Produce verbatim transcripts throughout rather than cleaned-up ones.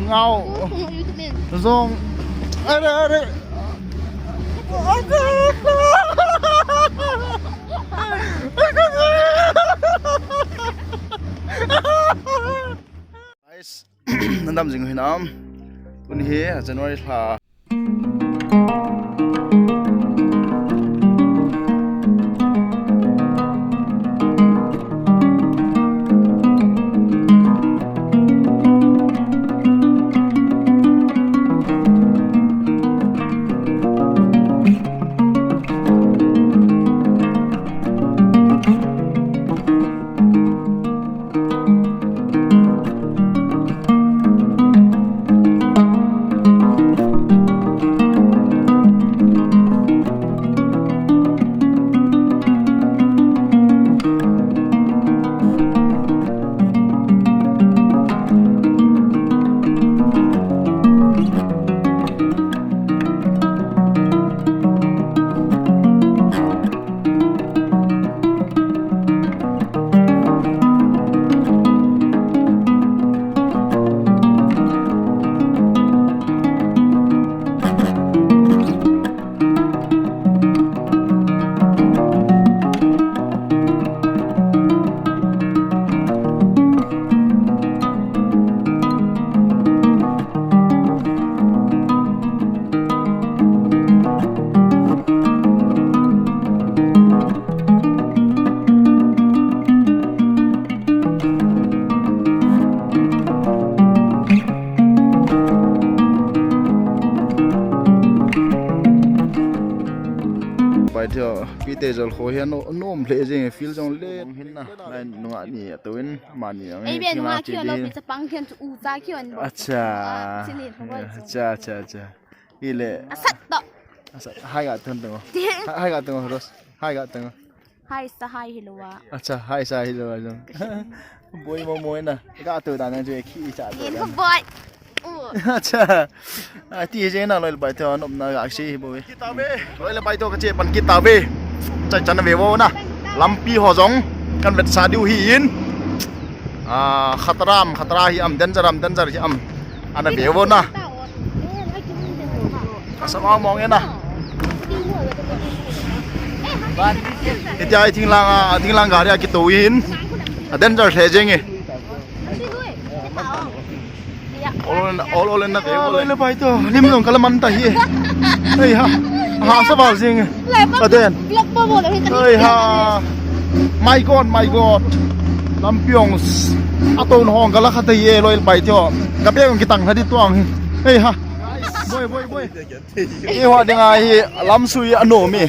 Ngau. Zong. Are, are. Guys, nadam jing hinam. Tuni hi January lha. Pai thei o, pi te jol kho hian, nom hle jeng, field jong le hin na, line nunga ni a to in, ama ni ang. Ei, ben thinglang nunga chi kion lo, di. Pi chapang kion chu u cha kion bo. Acha. Ah, chili, hoi. Acha, acha, acha. Ile. Asat to. Asat, hai ga tun tungo. Hai, hai ga tungo, Rose. Hai ga tungo. Hai sa hai hi lo a. Acha, hai sa hi lo a jong. Boi mo mo na. Ga to da na je khi cha to. Yen ko boi. Acha. Ati je na loi le pai to nop na ga si hi boi. Loi le pai to ka che pan kita ve. Chai chan ve vo na. Lampi ho jong kan vet sa diu hi in. Ah, khatra am, khatra hi am, danger am, danger hi am. Ana ve vo na. Asa ma mong e na. Itia i thinglang a, thinglang gari a kito in. A danger hle jeng e. Ol ol na te ol. Le pai to, lim long kala man ta hi. Ei ha. Ha sa bal jing. Lai pa. Aden. Vlog pa bol hi. Ei ha. My God, my God. Lampiong. Aton hong kala kha te ye loi pai to. Ka pe kitang ha di tuang hi. Ei ha. Boi, boi, boi. Ei ho ding a hi lam sui a nom e.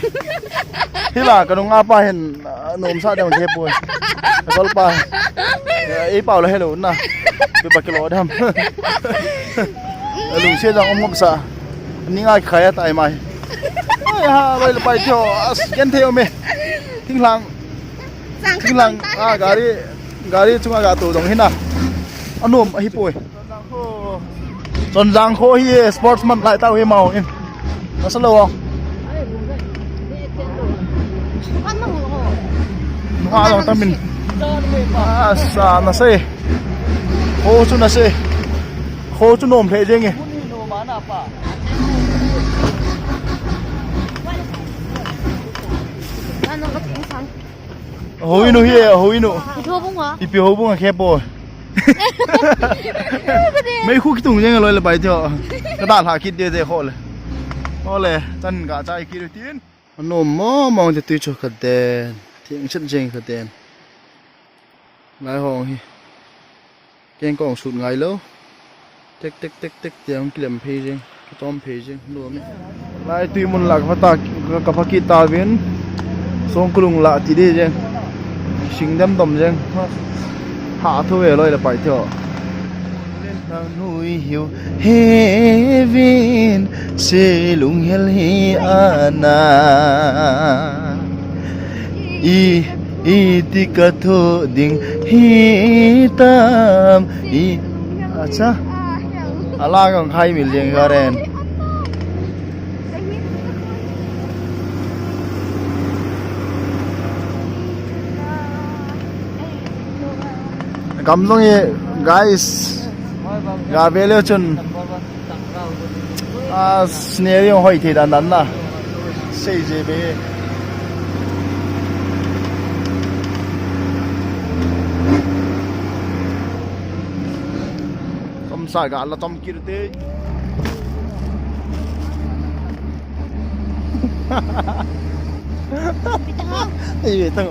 Hi la ka nung a pa hin. Ah, nom sa dang je poi. Kol pa. Eh, ei pau la hello na. Bi pa kilo dam. Lu se jang om ngom sa. Ni ngai khai tai mai. Ai ha, loi le pai thio. As gen thio me. Thinglang. Thinglang. Ah, gari. Gari chunga ga to dong hina. Anom ahi poi. Chonjang kho hi sportsman lai tau hi mau in. Nasa lo. Nunga long tamin. Asa nasa e. Kho chu nasa e. Kho chu nom hle jeng e. Hoinu hi, hoinu. Ipi houbung a khe po. Mei khu kitung jeng loi le pai thio. Ka da lha kit de de kho le. Kho le, chan ga chai kit tin. Anom mo mo te tui chu ka den. Thing chet jeng ka den. Lai hong hi. Keng kong sut ngai lo. Tek tek tek tek tiang kilem phei jeng. Ka tom phei jeng. Nuam e. Lai tui mun la ka pha ta, ka pha kit ta vin. Song kulung la ti de jeng. Sing dem dom jeng. Ha thu ve loi le pai thio. Nui hiu hevin se lunghel hi ana. I, iti ka tho ding hitam. I, acha. Ala kong khai mil ding garen. Tam jong e, guys. Ga ve leu chun. A, scenery hoi thei dan dan na. Sei je be. Tom sa ga la tom kir te. Ei, ve tang.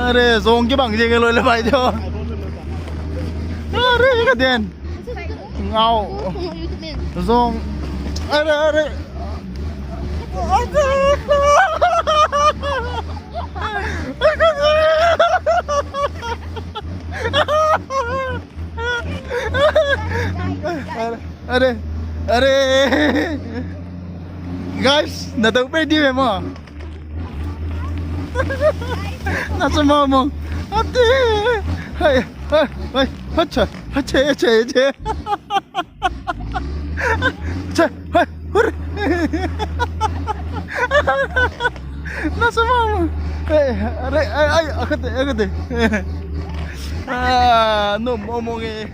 Are, jong kibang jeng loi le pai jo. Are, ka den. Ngau. Jong. Are, are. Are, are. Guys, na tau pe di mo. Na sa mo mo. Ate. Hai, hai, hai. Hacha, hacha, hacha, hacha. Hacha, hai, hur. Na sa mo mo. Hai, are, ai, ai, akate, akate. Ah, no mo mo nge.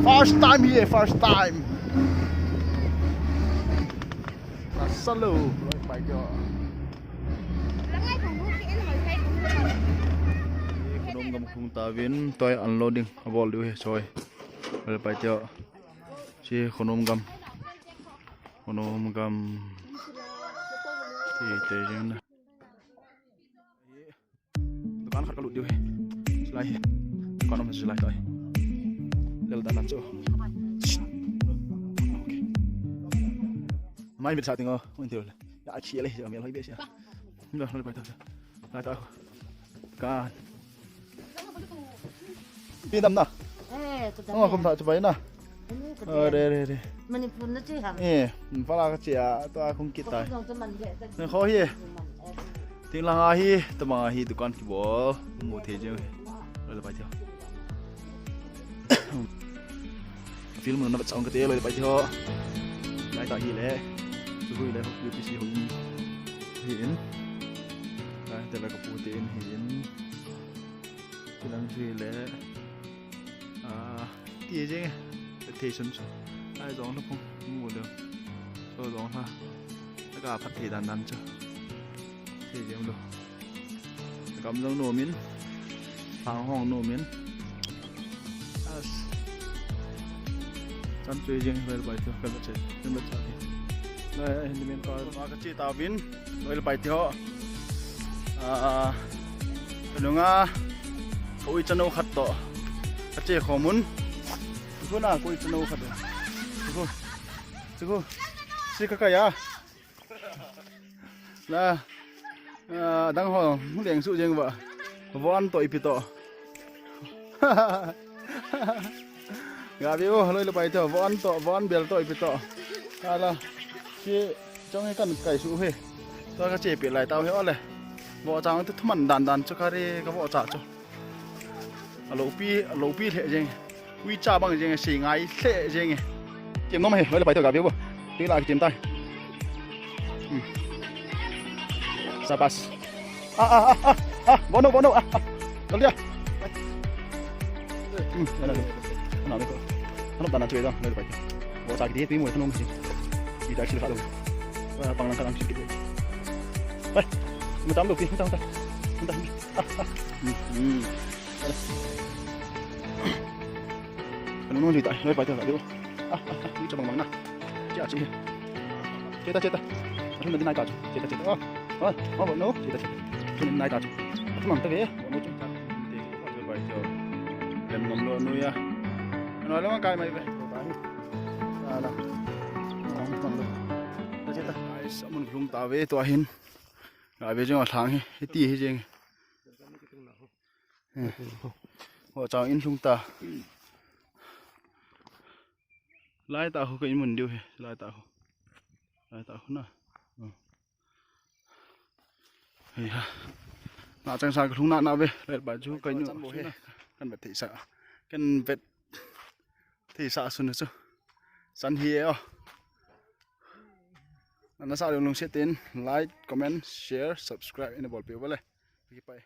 First time here, first time. Salo, pai jo. Khonum gam khung tavin, toi unloading abol diu he choi. Pai jo. Si Khonum gam. Khonum gam. Ti te jing na. Dukan khat ka lut diu hi. Silai hi. Dukan um silai tai. Lel dan dan chu. Okay. Mai mit sa ting o. Mun tiu le. Ya chi le, ya mi loi be sia. Nda, loi pai ta. Lai ta. Kan. Pi dam na. Eh, tu dam. Oh, kum ta chu pai na. Are, are, are. Manipur na che ham. Eh, Imphal a ka che a, tua khung kit tai. Khong jong chu man le. Ne kho hi. Ting lang a hi, tabang a hi dukan kibol. Mu thei jeng. Loi le pai thei. Film na vat chang ka te loi le pai thei. Lai ta hi le. Chu hui le, U P C hung. Hi in. Lai te la ka pu te in hi in. Kilang chu hi le. Ah, ti jeng e, thei sun chu. Ai jong la phong mu le. So jong la. Ka phat thei dan dan chu. Thei jeng lo. Kam jong no min. Phang hong no min. As. Chan chu jeng vel bai chu kan che. Kan che. Nai, hin min pa ma ka che ta vin. Loi le pai ti ho. Ah, ka nunga, ka ui chanu khat toh. Ka che khomun. Chu na ka ui chanu khat toh. Chu. Chu. Si ka ka ya. Na. Ah, dang ho, leng su jeng ba. Von toh ipi toh. Ga ve o, loi le pai toh, von toh, von bel toh ipi toh. Ala. Ki Chong e kan kai su he. Tua ka che pe lai tau he ole. Vo chang tu thuman dan dan chu ka re ka vo cha chu. A lo pi, a lo pi le jeng. Ui cha bang jeng, sei ngai le jeng. Chem nom he, le pai to ga be bo. Ti la ki chem tai. Hmm. Sabas. Ah, ah, ah, ah, ah, bono, bono, ah, ah. Jal dia. Hmm, ana le. Ana le ko. Ano dana chue da, le pai. Vo cha ki di, tui mo thanom si. Ki ta si kha lo. Pang lang ka lang si ki. Pai. Mo tam lo ki, mo tam ta. Mo tam. Ah, ah. Hmm, hmm. Ano no di ta, le pai ta. Ah, ah, ah, ni cha bang bang na. Chia chi. Cheta, cheta. Athum na dinai ta chu. Cheta, cheta. Oh, oh, oh, no. Cheta, cheta. Athum na dinai ta chu. Athum ang ta ve. No chu. Cheta, cheta. Lem nom lo nu ya. Ano lo kai mai ve. Ala. Cheta, cheta. Ai, samun lhung ta ve tua hin. Ga ve jeng a lhang hi. Hiti hi jeng. Ho chang in lhung ta. Lai ta ho ka in mun diu hi. Lai ta ho. Lai ta ho na. Hmm. Hei ha. Na chang sa ka lhung na na ve. Let ba chu kai nu. Chan bo he. Kan vet thei sa. Kan vet thei sa sun chu. San hi e o. Na sa lung lung se tin like, comment, share, subscribe in bol pe vale. Ki pai.